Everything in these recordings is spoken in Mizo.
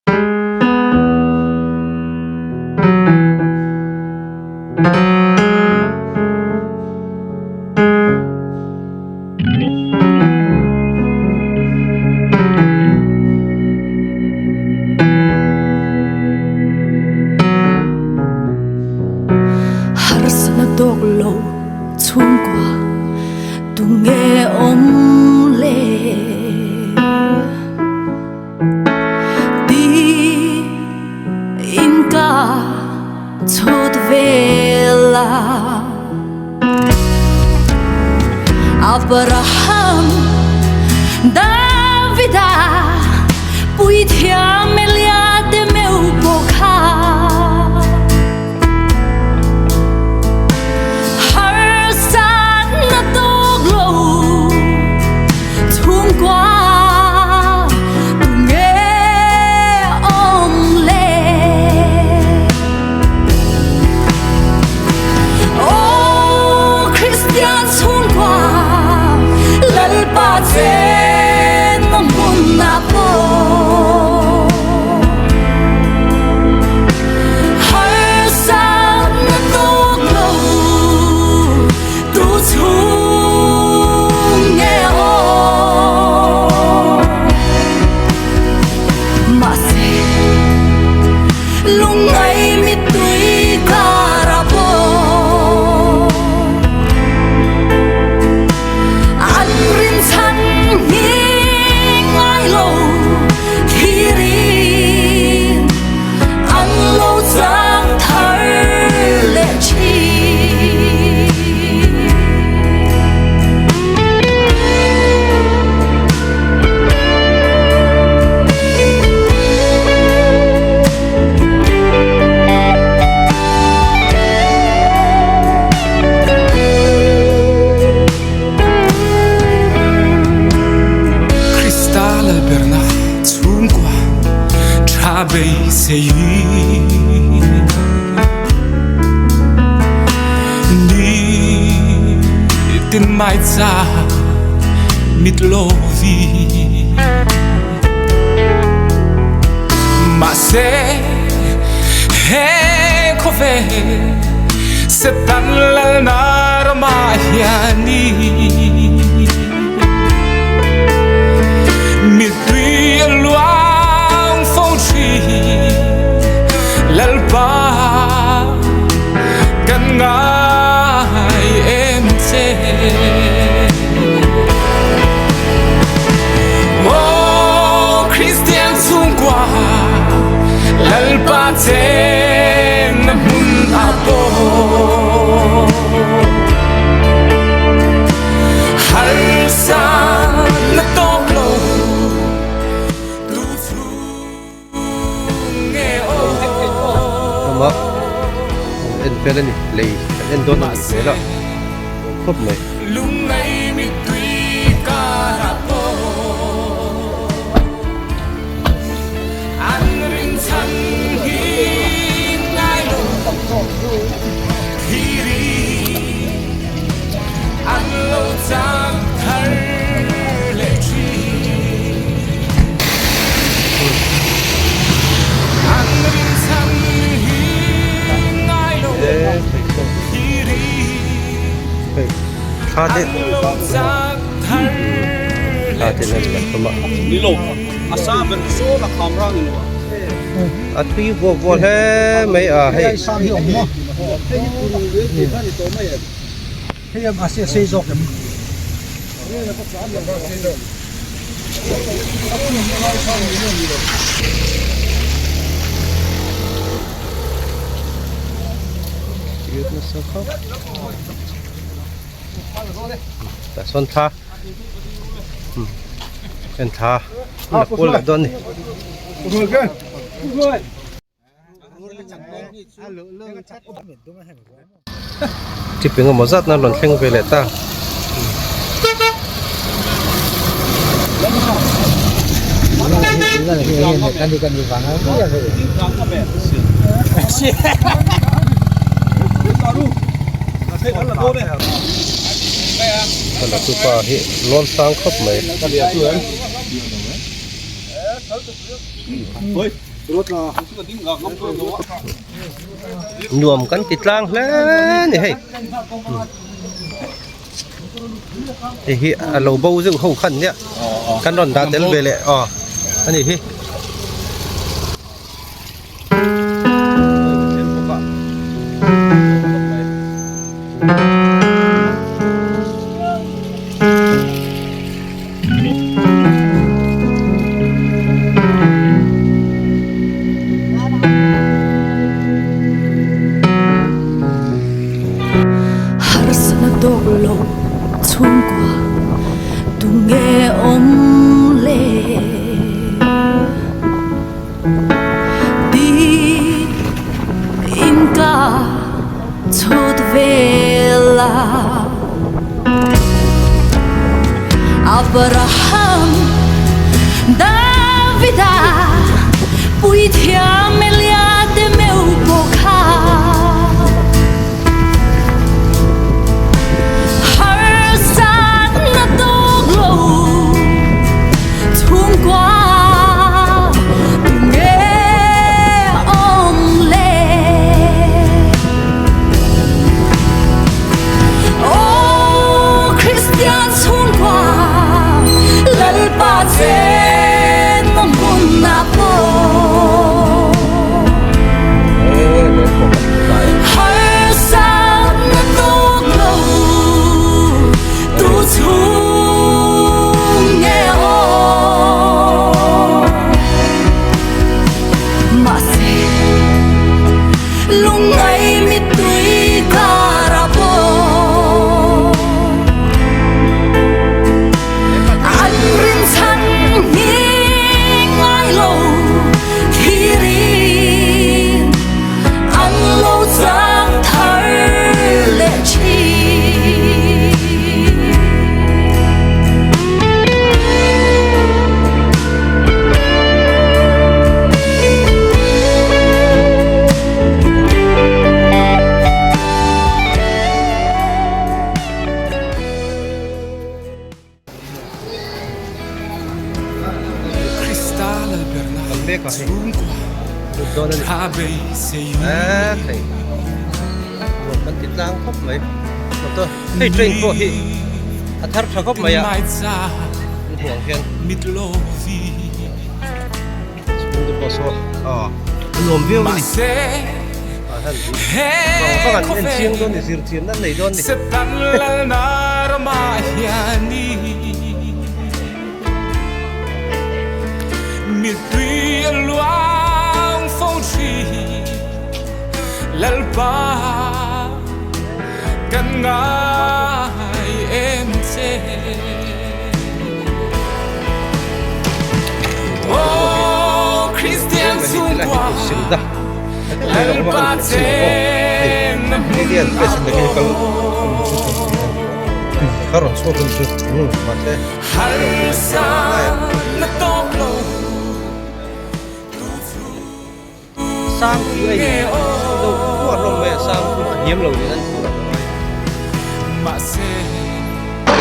Harsatna tawk lo chhungkua tunge awm le? Ti in ka chhut vel a. Abraham, Davida, puithiam Elia te meuh pawh kha. Harsatna tawk lo chhungkua tunge awm le? Aw Kristian chhungkua Lalpa chenna hmunah pawh Harsatna tawk lo tu chhung nge aw? Mahse lungngai mittui kar a pawh An rinchhan hi ngai lo thirin an lo chang thar leh thin. Krista Lalberna chhungkua tha beisei Ni tin mai cha mit lo vi Mahse he khawvel Satan lalna ramah hianin Mittui a luang fo thin Lalpa kan ngai em che. Aw Kristian chhungkua Lalpa chenna hmun ah pawh Harsa na tawk lo tu chhung nge aw. Ama en fel a ni lei kan en dawn a nih hmel a khawp mai. Thla te thla te nan kan tum a a tui vuah vuah hle mai a hei Tah sawn thla en thla la kual leh dawn a ni. Tip engemaw zat na rawn thleng ve leh ta. Thla tu pa hi lawn sang khawp mai. Nuam kan ti tlang hle ni hei. Hei hi a lo bo zeuh ho khan nia kan rawn dah tel ve leh aw a ni hi. Harsatna tawk lo chhungkua tunge awm le? Ti in ka chhut vel a. Abraham, Davida, puithiam Elia te meuh pawh kha. Harsatna tawk lo chhungkua tunge awm le? Aw Kristian chhungkua Lalpa chenna hmunah pawh Harsatna tawk lo tu chhung nge aw? Mahse lungngai mittui kara pawh an rinchhan hi ngai lo thirin an lo chang thar leh thin. Krista Lalberna chhungkua tha beisei Kan ti tlang khawp mai motor hei train pawh hi a thar tha khawp mai a an hmuh ang hian chhung te pawh saw a nuam viau a ni ah hian vang vang an en chiang dawn ni zir chian an nei dawn ni. Lalpa kan ngai em che. Aw Kristian chhungkua Lalpa chen na hmun Harsa na tawk lo tu chhung Sang chu a in lo kuah hlawm mai a, sang chu a hniam lo niin an hmu ang mai.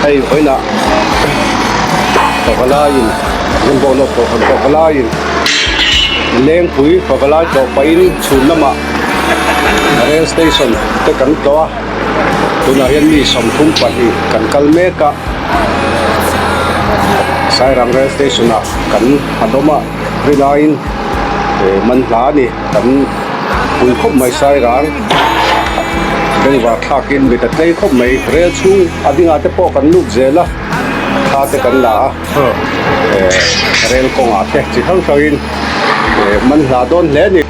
Hei vawiinah pavalaiin Zunbawlawk kohhran pavalaiin Lengpui pavalai tlawh pahin chhun lamah rail station te kan tlawh a, tunah hian mi 32 kan kal mek a, Sairang rail station ah kan han awm a. Rinaiin man hla a ni kan pui khawp mai Sairang bengvar thlakin mit a tlei khawp mai rel chhung a dingah te pawh kan lut zel a thla te kan la a rel kawngah te chi hrang hrangin man hla dawn hle a ni.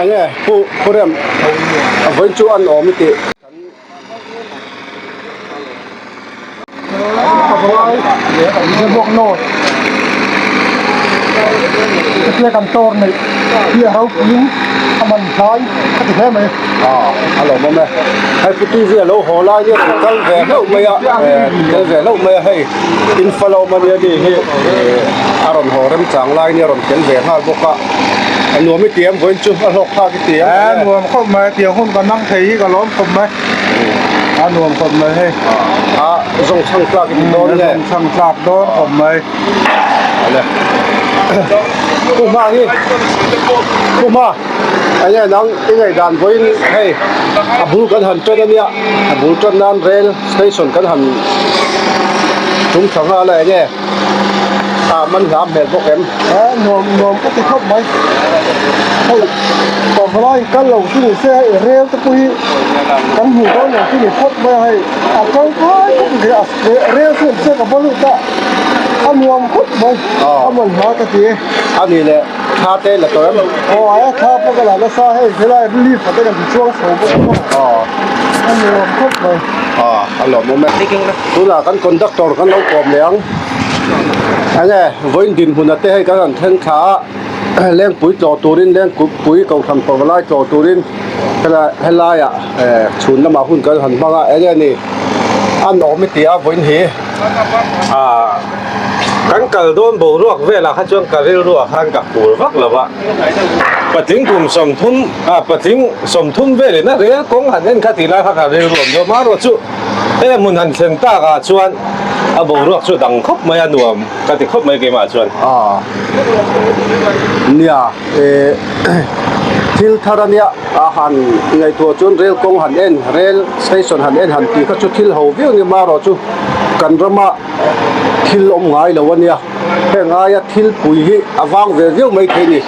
Enge pu Khurem a vawiin chu an awm i tih. A lawmawm e. Hei pu TV a lo haw lai nia rawn kal ve hlauh mai a, kal ve hlauh mai a hei. Infa lo mania ni hi a rawn haw remchang lai nia rawn tel ve nghal bawk a. A nuam i ti em vawiin chu a hlawk thlak i ti em? A nuam khawp mai, tiang hun ka nang thei hi ka lawm khawp mai. A nuam khawp mai hei. A zawng chhang tlak i ti dawn nge? A zawng chhang tlak dawn khawp mai. Ale. Pu Hma hi, Pu Hma, enge nang i ngaihdan vawiin hei a bul kan han tan ania, a bul tan nan rail station kan han tum thla nghal a enge? A man hla hmel bawk em? A nuam nuam ka ti khawp mai. Hei pavalai kal lo chu ni se hei rel te pawh hi kan hmuh dawn lo chu ni phawt mai a hei a tangkai khawp mai a rel chu an chek a va lut a a nuam khawp mai a man hla ka ti e. A ni leh thla te la tawh em? Aw aia thla pawh ka la nasa hei helai lift ah te kan ti chuang chho bawk a a nuam khawp mai. A lawmawm e. Tunah kan conductor kan lo kawm leh ang. Enge vawiin dinhmun te hei kan han thleng thla a, lengpui tlawh turin lengpui kohhran pavalai tlawh turin helai helaiah eh chhun lamah hun kan han hmang a, enge ni an awm i ti a vawiin hi. Ah kan kal dawn boruak velah kha chuan ka rilruah khan ka phur vak lo va, patling kum 30 ah patling 30 velin a rel kawng han en kha tih lai kha ka rilru awm deuh marawh chu. He hmun han thlen tak ah chuan a boruak chu dang khawp mai a nuam ka ti khawp mai keimah chuan. A nia eh thil thar ania a han ngaihtuah chuan rail kawng han en rail station han en han tih kha chu thil ho viau ni marawh chu kan rama thil awm ngai lo ania heng aia thil pui hi a vang ve viau mai thei ni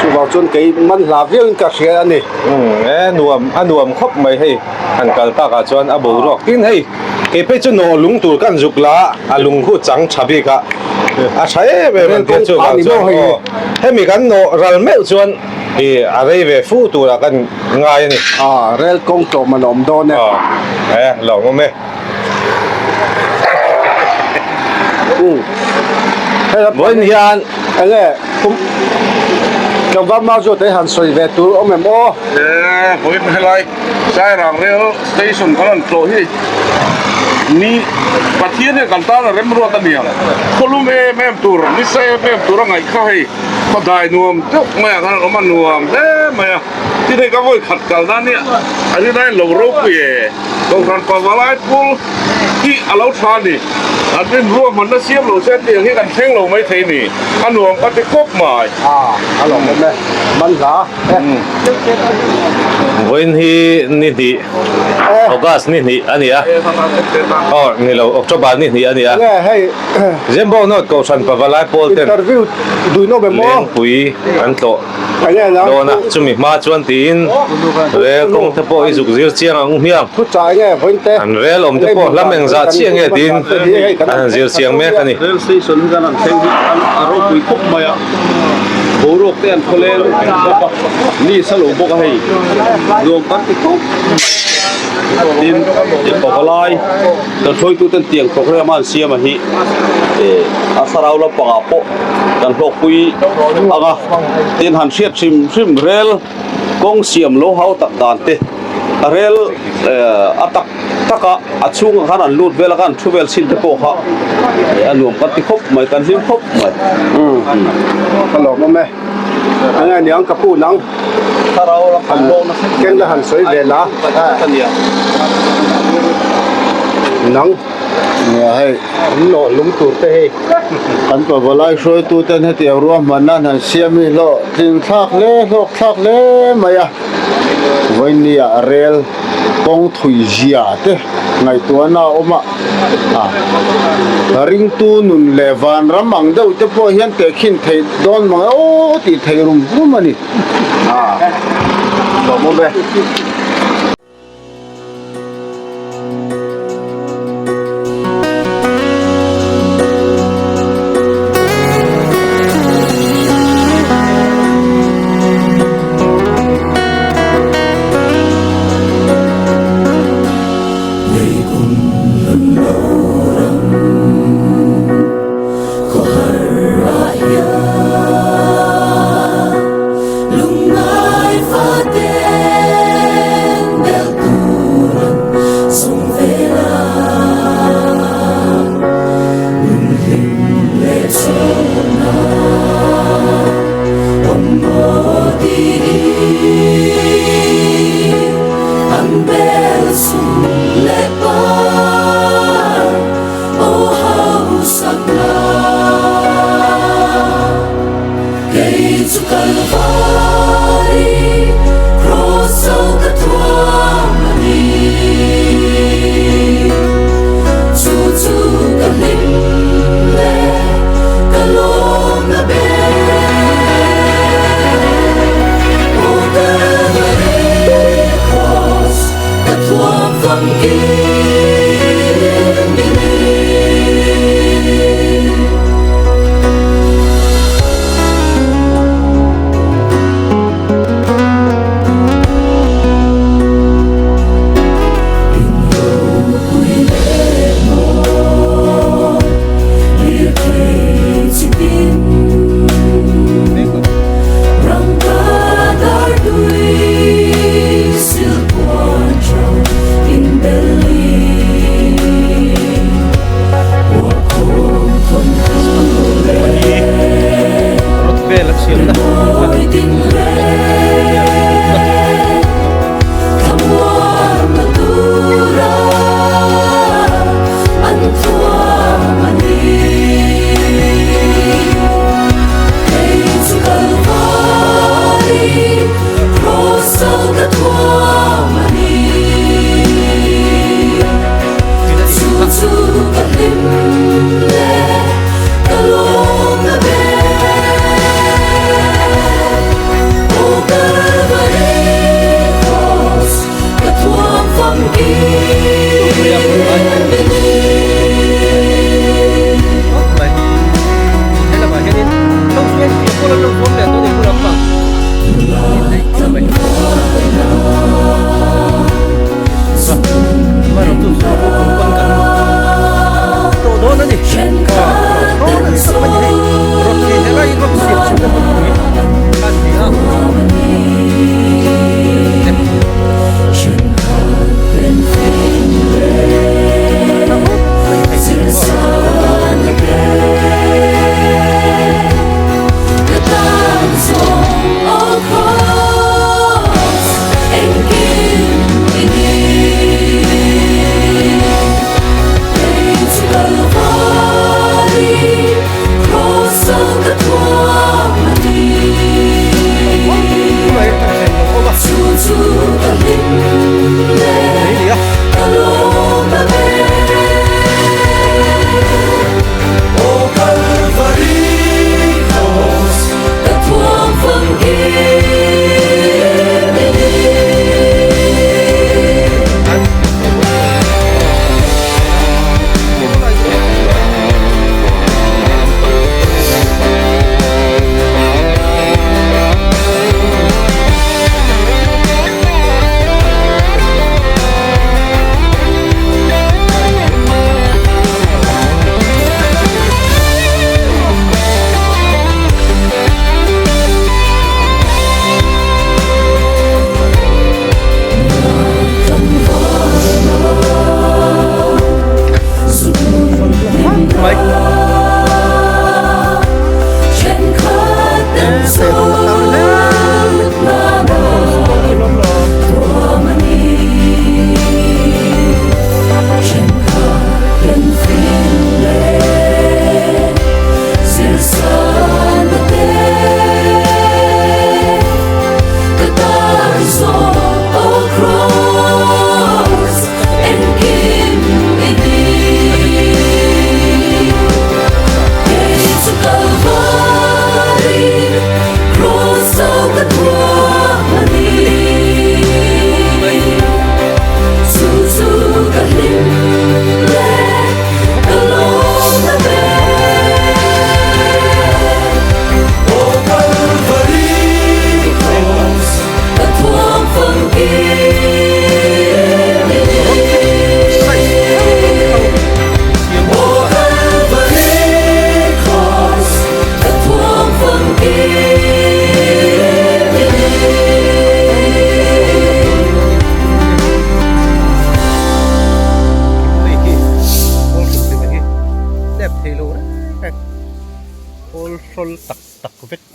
chuvang chuan kei man hla viau in ka hria a ni. E nuam a nuam khawp mai hei. Han kal takah chuan a boruak tin hei kei phei chu nawh lung tur kan zuk la a, a lung khu chang tha bik a, a tha em em an tia chuvang chuan aw hemi kan nawh ral meuh chuan ih a rei ve fu turah kan ngai a ni. A rel kawng tlawm an awm dawn e. Aw e lawmawm e. Vawiin hian enge tlangval mau zawt te han sawi ve tur awm em aw? E vawiin helai Sairang Rail Station kan rawn tlawh hi ni Pathian hian kan tan a remruat a niang. Khawlum em em tur, nisa em em tur a ngaih kha hei khawdai nuam deuh maiah khan an awm a nuam hle mai a. Tin hei ka vawi khat kal nan hi a rinai lo ropui e. Kohhran pavalai pul hi a lo tha a ni. An rinruahmanna siam lo se tiang hi kan thleng lo maithei a ni. A nuam ka ti khawp mai. A lawmawm e. Man hla. Vawiin hi ni hnih August ni hnih a ni a aw ni lo October ni hnih a ni a Zembo North Kohhran Pavalai pawl ten Lengpui an tlawh dawn a chumi hma chuan tiin rel kawng te pawh i zuk zir chiang ang u hmiang an rel awm te pawh hlam engzah chiah nge tiin an han zir chiang mek a ni. Boruak te an khawleng bawk a, ni sa lo bawk a hei nuam kan ti khawp mai. Tin, pavalai kan hruaitu ten tiang program a an siam a hi eh a thlarau lampangah pawh kan hlawkpui ang a, tin han hriat hrim hrim rel kawng siam lo hau tak dan te rel eh a tak tak a, a chhungah khan an lut vel a khan thu vel chhin te pawh kha a nuam kan ti khawp mai kan hlim khawp mai. Umm ka lawmawm e enge niang ka pu nang han ken la han sawi ve la nang nia hei an nawh lung tur te hei kan pavalai hruaitu ten hetiang ruahmanna an han siam hi hlawh tling thlak hle hlawk thlak hle mai a vawinia rel kawng thui zia te ngaihtuahna a awm a, a ringtu nun leh vanram ang deuh te pawh hian tehkhin theih dawn mang e aw tih theih rum rum a ni. A lawmawm e.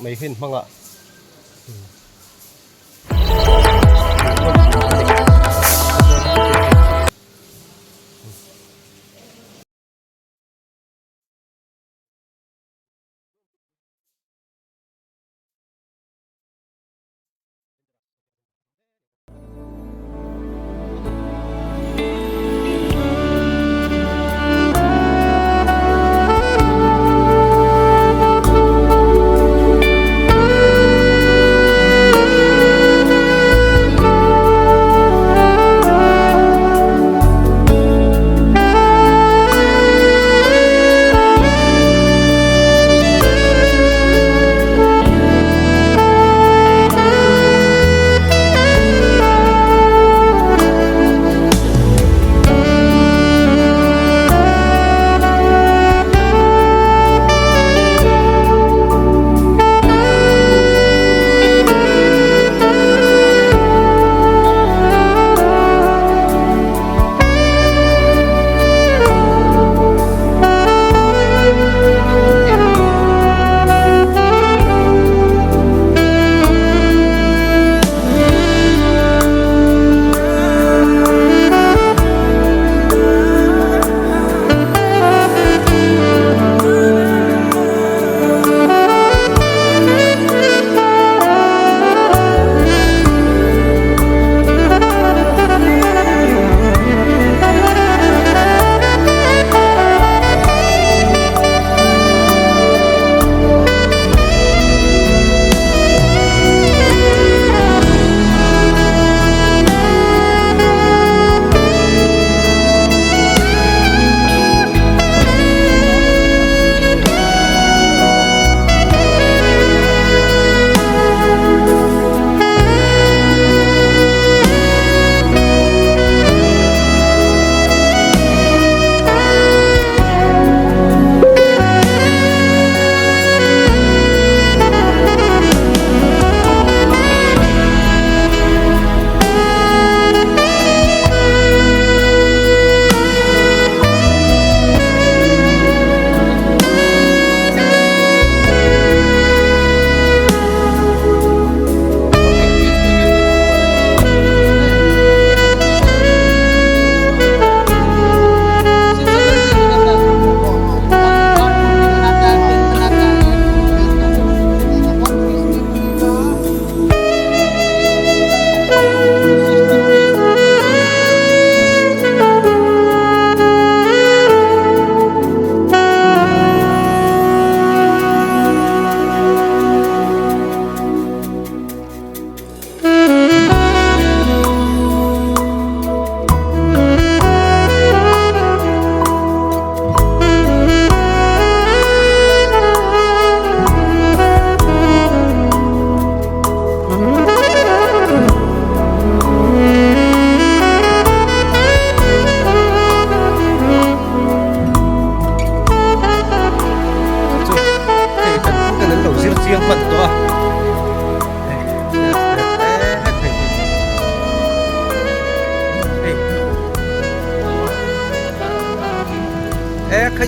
Mai hin hmangah.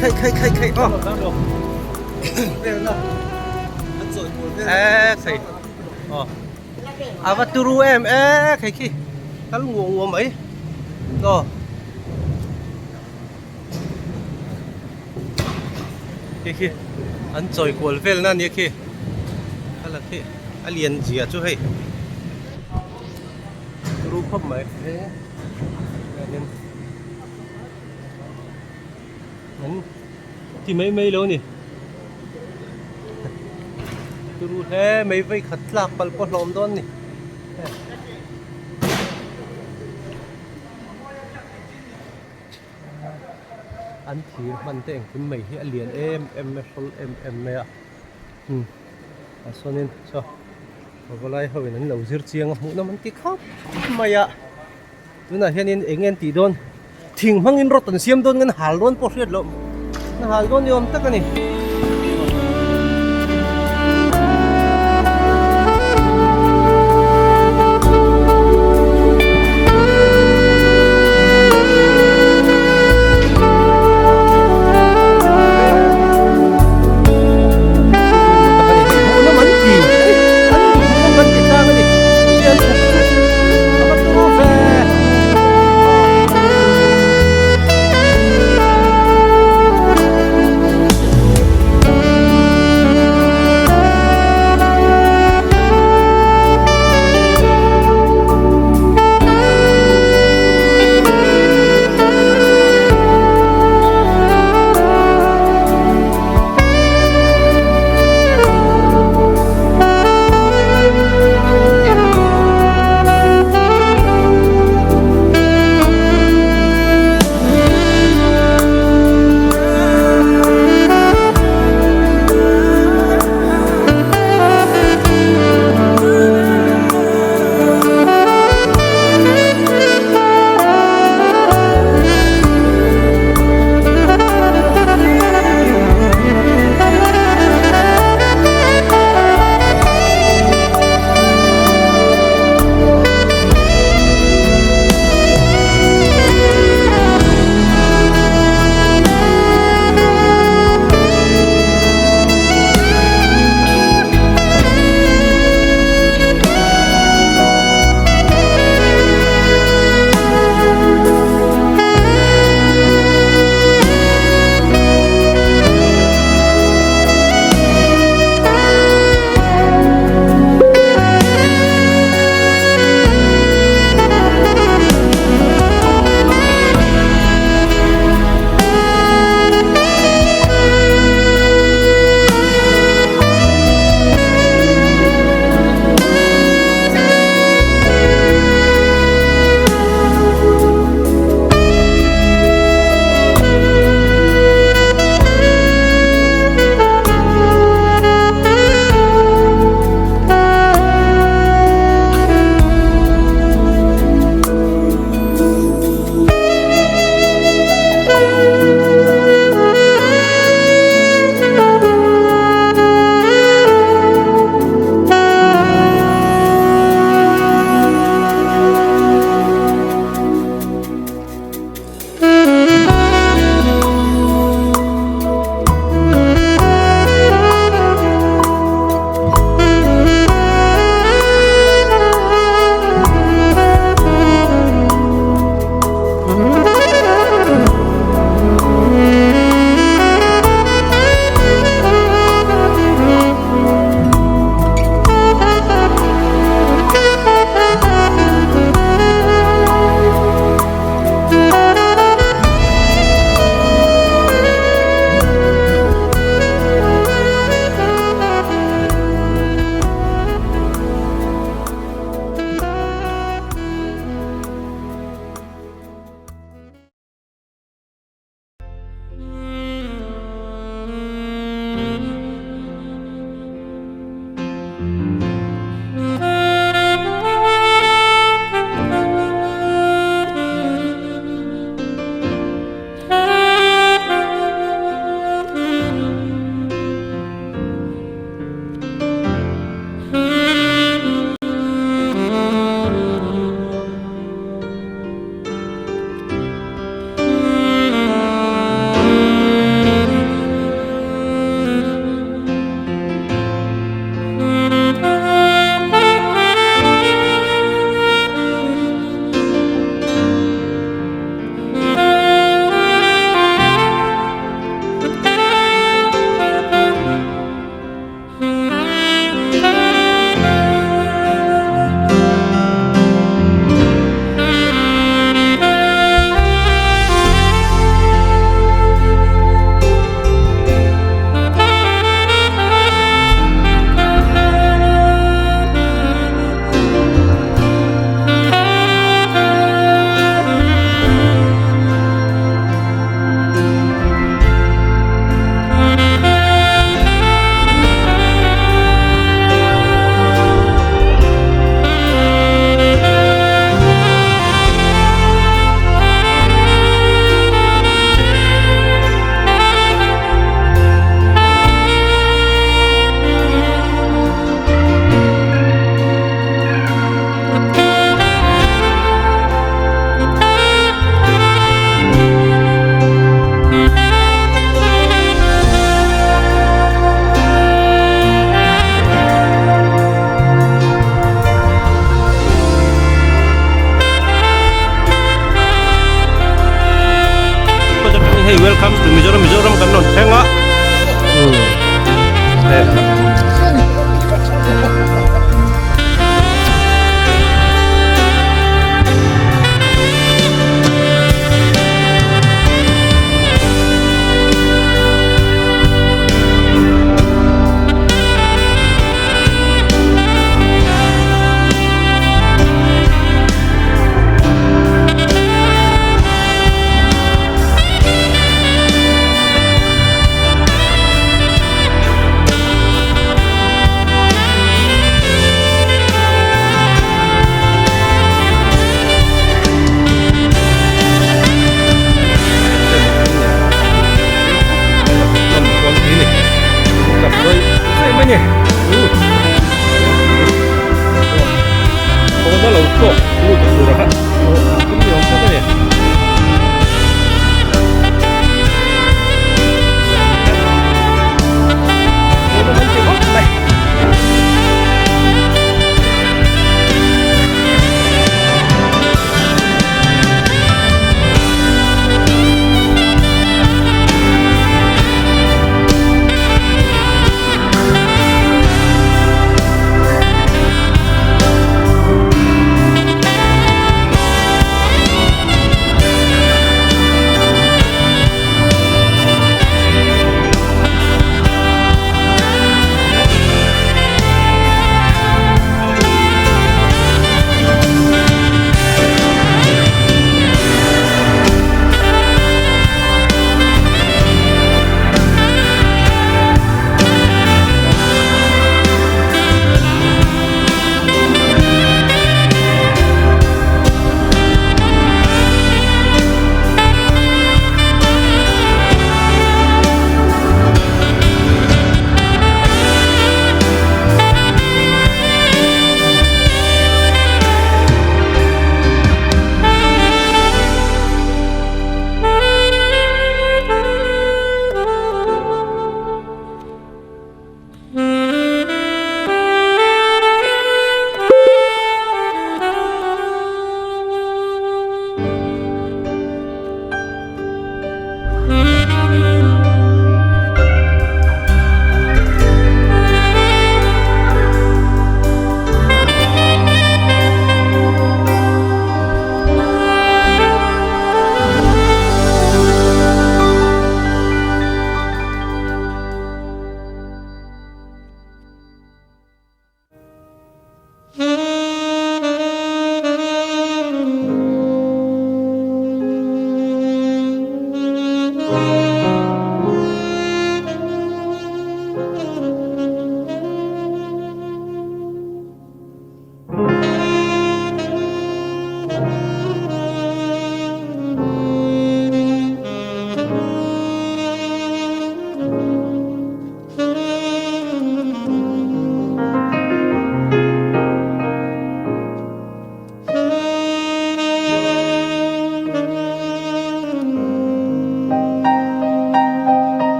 khai khai khai khai aw e khai aw a va turu em e khai khi kal nguo nguo mai aw khi khi an chawi kual vel na nia khi a la khi a lian zia chu hei turu khawp mai an ti mai mai lo ni turu hle mai vei khat tlak palh pawh hlawm dawn ni. An thir hman te engkim mai hi a lian em em mai a hrawl em em mai a umm ah sawnin saw pavalai ho in an lo zir chiang a hmuh nawm an ti khawp mai a tunah hianin eng nge an tih dawn thing hmangin rawt an siam dawn nge an hal dawn pawh hriat loh an hal dawn ni awm tak a ni. Welcome to Mizoram Mizoram kan rawn thleng a.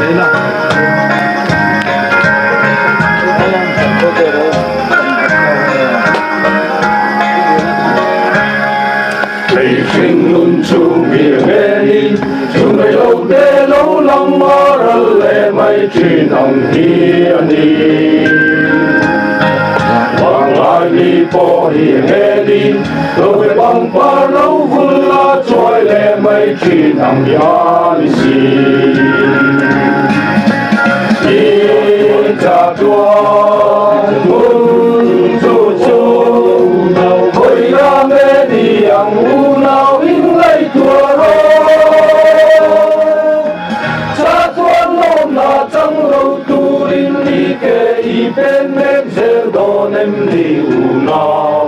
Lei hringnun chu mi ngeni chung rei lo te lo lang a ral leh mai thin ang hi a ni. Vanglai ni pawh hi ngeni lo ve pangpar lo vul a chuai leh mai thin ang hi a ni si. I cha chuan hmun chu chu khawi a nge ni ang unau in ngaihtuah rawh. Cha chuan lawmna chang lo turin ni ke i pen mek zel dawn em ni unau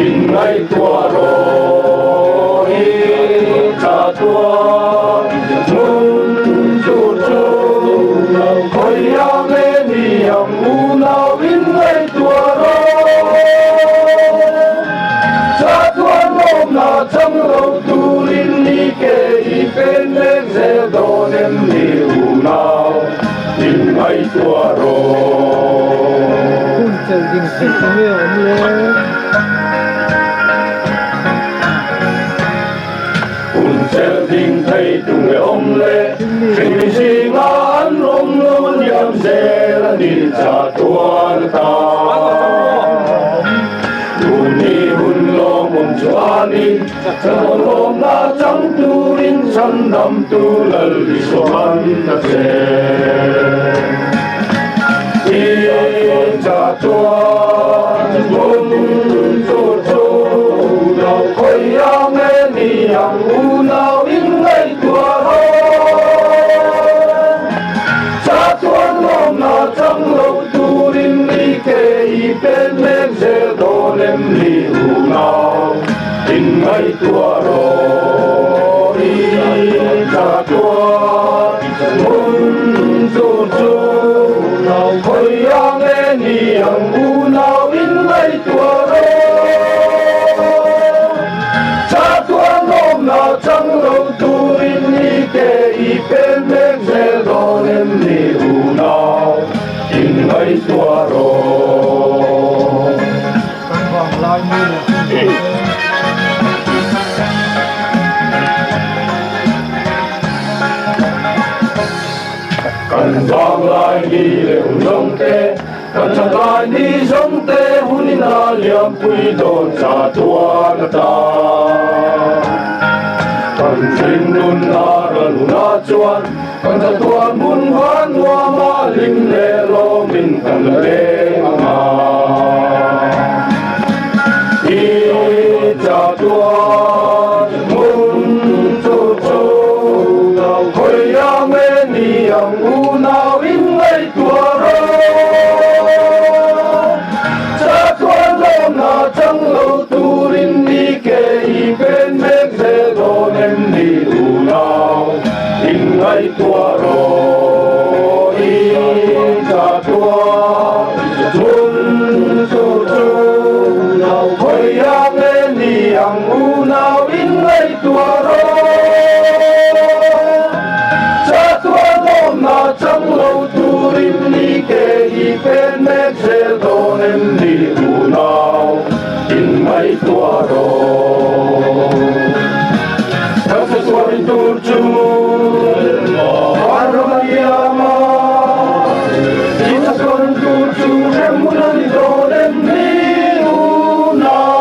in ngaihtuah rawh. I cha chuan hmun chu chu khawi a nge ni ang unau in ngaihtuah rawh. Cha chuan lawmna chang lo turin ni ke i pen mek zel dawn em ni unau in ngaihtuah rawh. Hun chelh ding theih chu nge awm le? Hun chelh ding thei tu nge awm le? Hringmi zinga an awm lo liam zel a ni cha tuan ta. Tuni hun lawmawm chu a ni, chatuan lawmna chang turin chhandamtu Lal Isua'n a che. I chatuan hmun tur chu lo khawi ang e ni ang unau in ngaihtuah rawh. Chatuan lawmna chang lo turin ni ke i pen mek zel dawn em ni unau in ngaihtuah rawh. I chatuan hmun tur chu khawi ang e ni ang unau in ngaihtuah rawh. Chatuan lawmna chang lo turin ni ke i pen mek zel dawn em ni unau in ngaihtuah rawh. Kan vanglai mi leh hun zawng te. Kan vanglai mi leh hun zawng te, kan thatlai ni zawng te hunin a liampui dawn chatuan ata. Kan thinlun a ral hunah chuan kan chatuan hmun van nuama hlim leh lawmin kan la leng ang a. I chatuan hmun chu chu khawi ang e ni ang unau in ngaihtuah rawh. Chatuan lawmna chang lo turin ni ke i pen mek zel dawn em ni unau in ngaihtuah rawh. I chatuan hmun chu chu khawi ang e ni ang unau in ngaihtuah rawh. Chatuan lawmna chang lo turin ni ke i pen mek zel dawn em ni unau in ngaihtuah rawh. Kan chatuan tur chu vanram a liam a, i chatuan tur chu hremhmun a ni dawn em ni unau.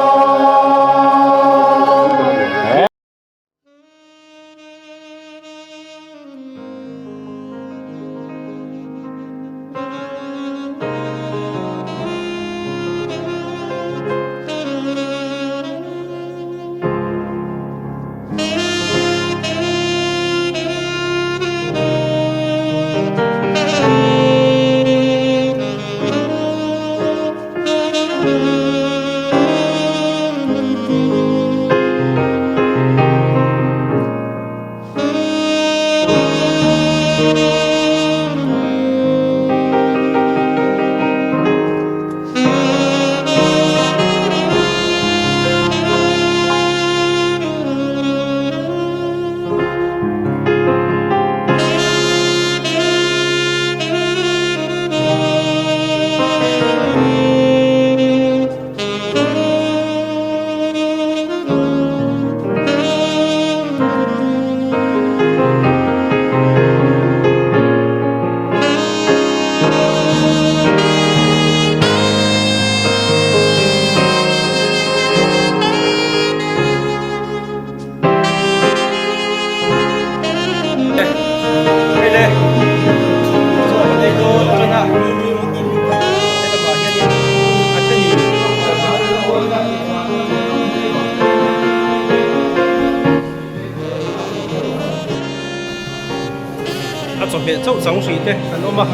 A chawhmeh chauh chang hrih te an awm a.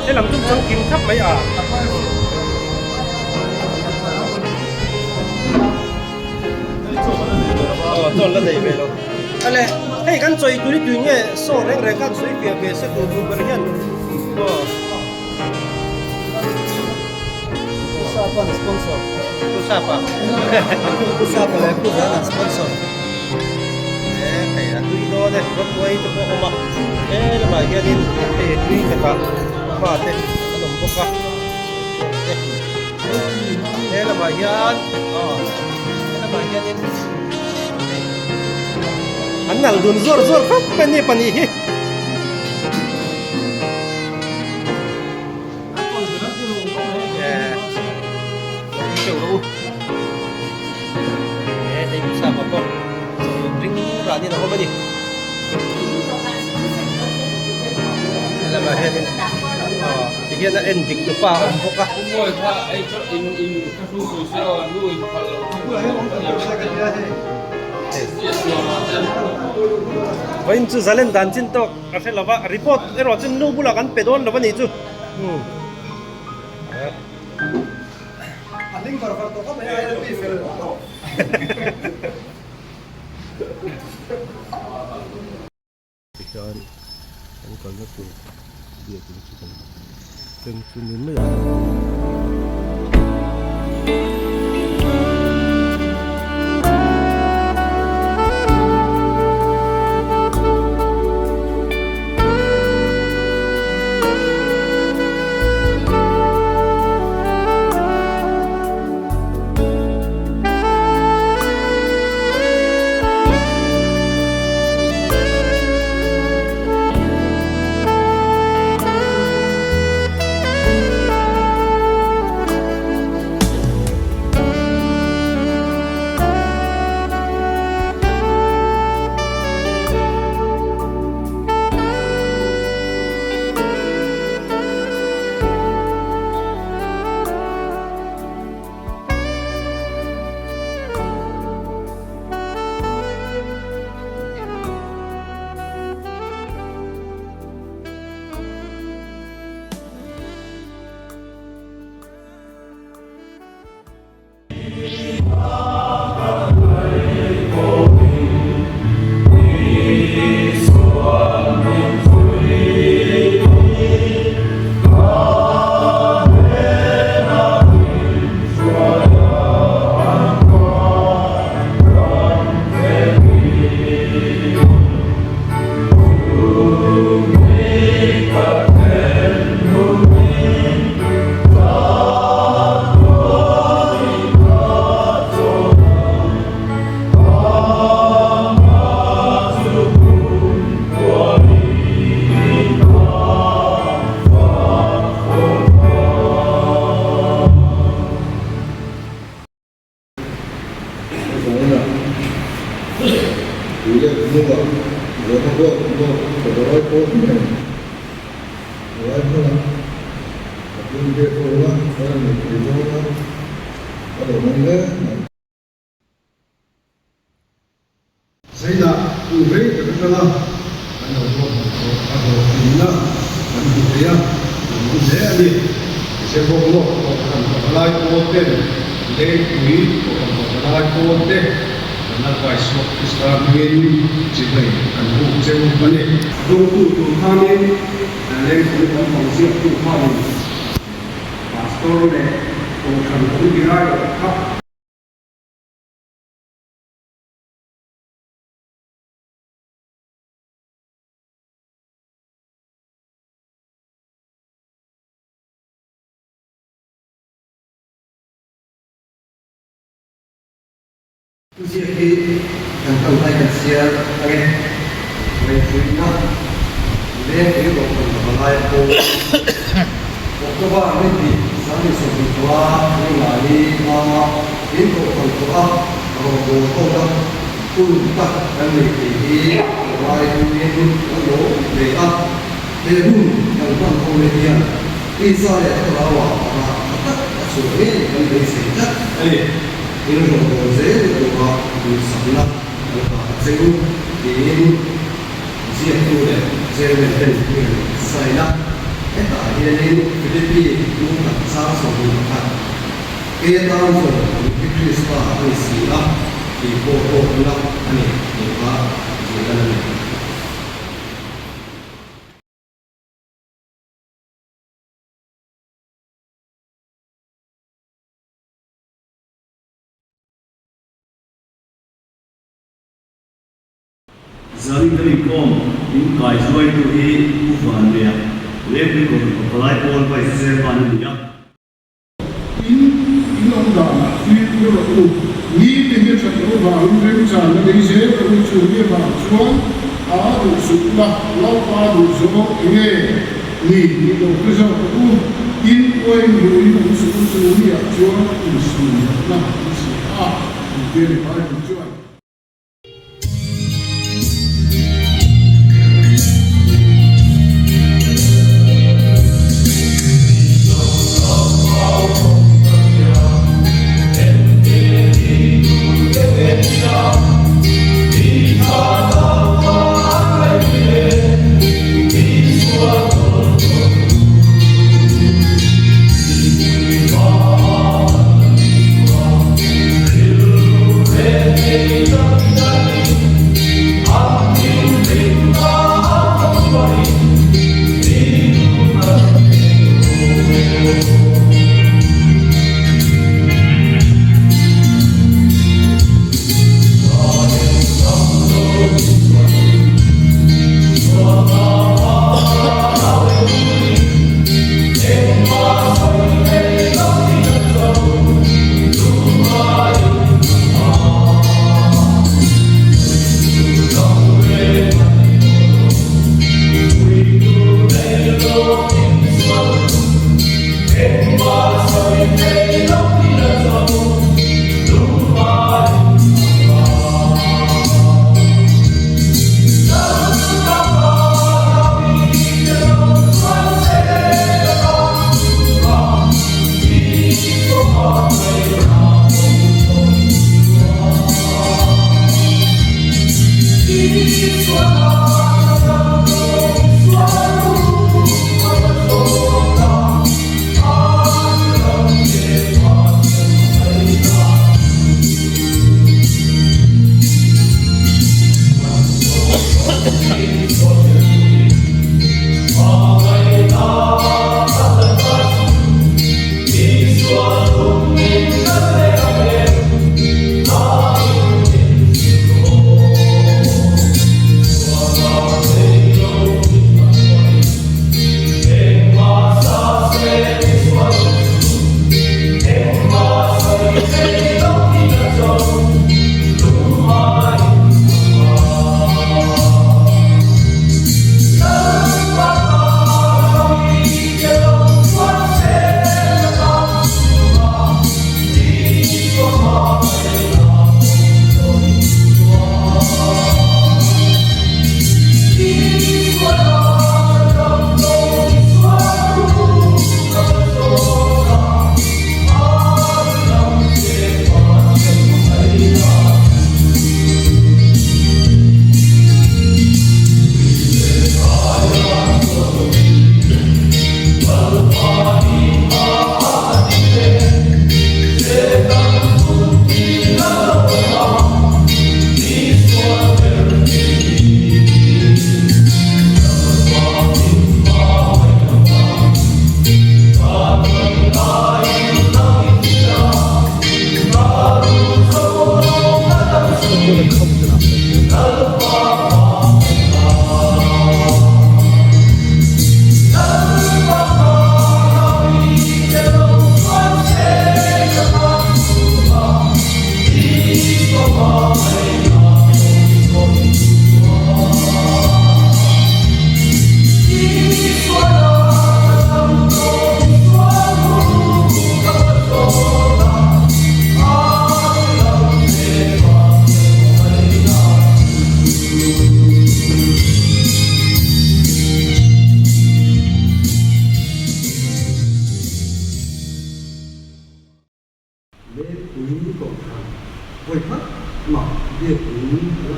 Helam chu chang kim thap mai a. Aw chaw la nei ve lo. Ale hei kan chawi tui tui nge saw reng reng khan sawi piah ve se tur duh ber hian aw. Pu Sapa an sponsor. Pu Sapa. Pu Sapa leh Pu Zan an sponsor. E hei a tui dawn e rawtuai te pawh a awm a he lamah hianin hei tui khatah fa te an awm bawk a te he lamah hian aw he lamah hianin hei an nal dun zuar zuar khawp mai a ni pahnih hi. Tihian a en dik tu pa a awm bawk a. Vawiin chu zalen dan chin tawk a hre lo va, report erawh chu nu bulah kan pe dawn lo a nih chu. A hling far far tawh khawp mai a, ILP fel tawh. Tihian kan kalna tur biakin chu kan thleng chu ni mai a. Zainah hun rei tak atanga kan lo ruahman tawh a hlawhtlinna kan hmu thei a, kan hmu hle a ni. Zebawk lawk kohhran pavalai pawl ten Lengpui kohhran pavalai pawl te kan la kaisuak Krista hmingin chibai kan buk cheu a ni. Dawngtu tur khanin Lengpui lampang ziaktu khanin Pastor leh kohhran committee aiawh kha. Thuziak hi kan tawngtai kan sial ang e. Ngaihtuihna Lengpui Kohhran Pavalai pawh October ni hnih 2025 ni nga a in Kohhran tawh a rawngbâwl hona hun tak kan nei thei hi ngai tumin kan lawm hle a. He hun kan hman ho na hian tisa leh thlarauah rah tha tak a chhuah ngei kan beisei tlat a ni. In rawngbâwl zel tura duhsakna. lo dah ta che u tiin ziaktu leh chairman ten hi an sign a. Hetah hianin Philippi lungkhat chang 21, Kei atan zawng Nupui Krista a ni si a tih pawh hlawkna a ni tih kha zirlan a ni. Zanin kan inkawm in kai zuaitu hi Pu Vanneia, Lengpui Kohhran Pavalai Pawl Vice Chairman a ni a. In in awm danah fimkhur rawh u. Ni te hi a that loh vangin remchanna nei zel rawh u. Chu mi avang chuan a duh suh la, Lalpa duh zawng enge ni tih lo hre zawk rawh u. Tin, uain ruin awm suh u, chu mi ah chuan insuihna an si a, tih te ni Bible chuan.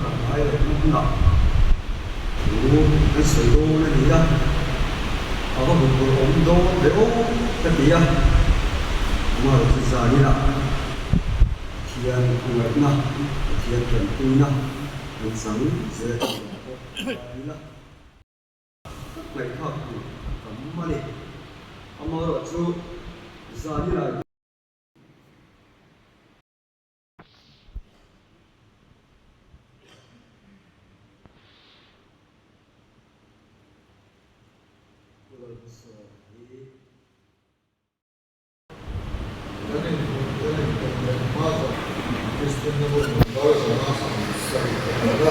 kal ngai lohna hmunah thu an sawi dawn a ni a, a va huphurh awm dawn ve aw ka ti a, amaherawhchu zaninah Pathian khawngaihna, Pathian tanpuina kan chang zel tur pawh a ila. Tak ngaihthlak tur a tam a ni. Amaherawhchu zaninah hian. Pu Lalhmasawm hi. Kan inhmuh kan intawn leh hma zawng Kristian na room number 171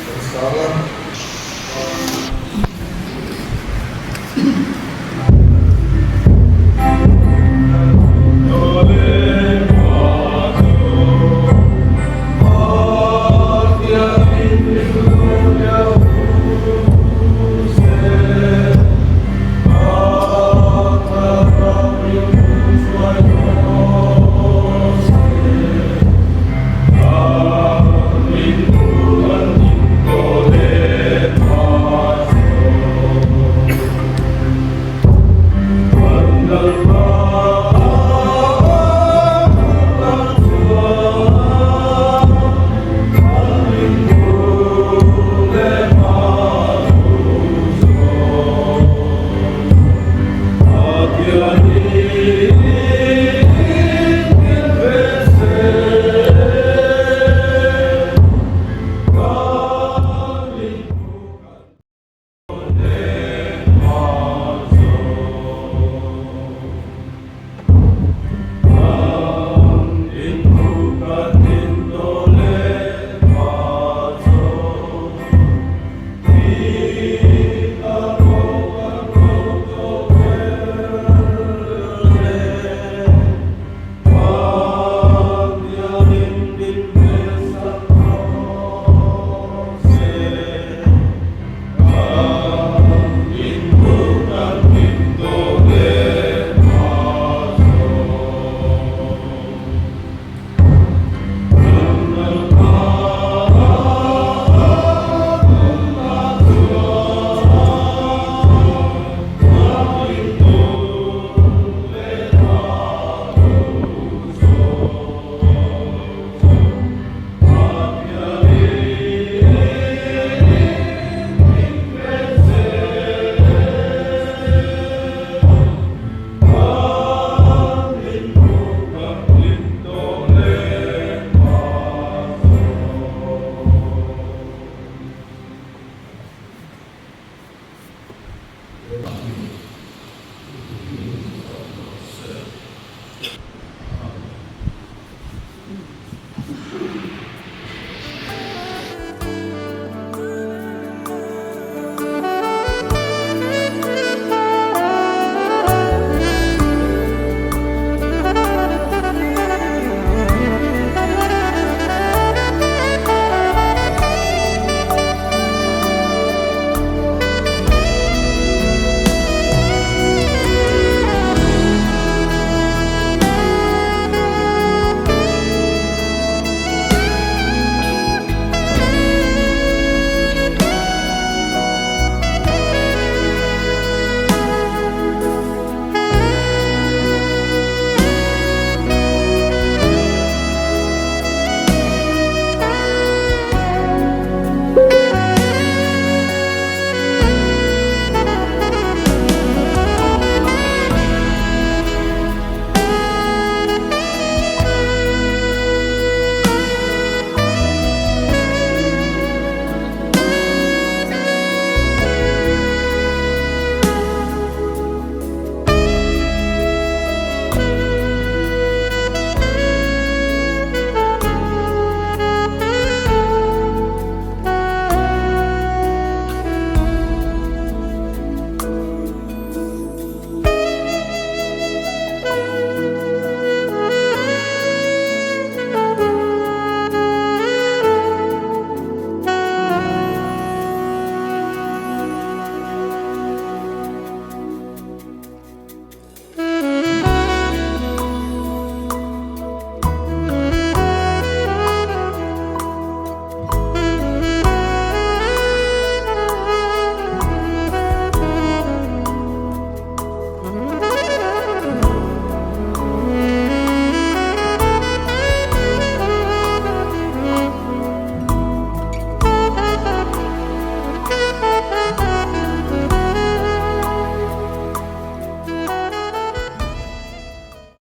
kan sang a.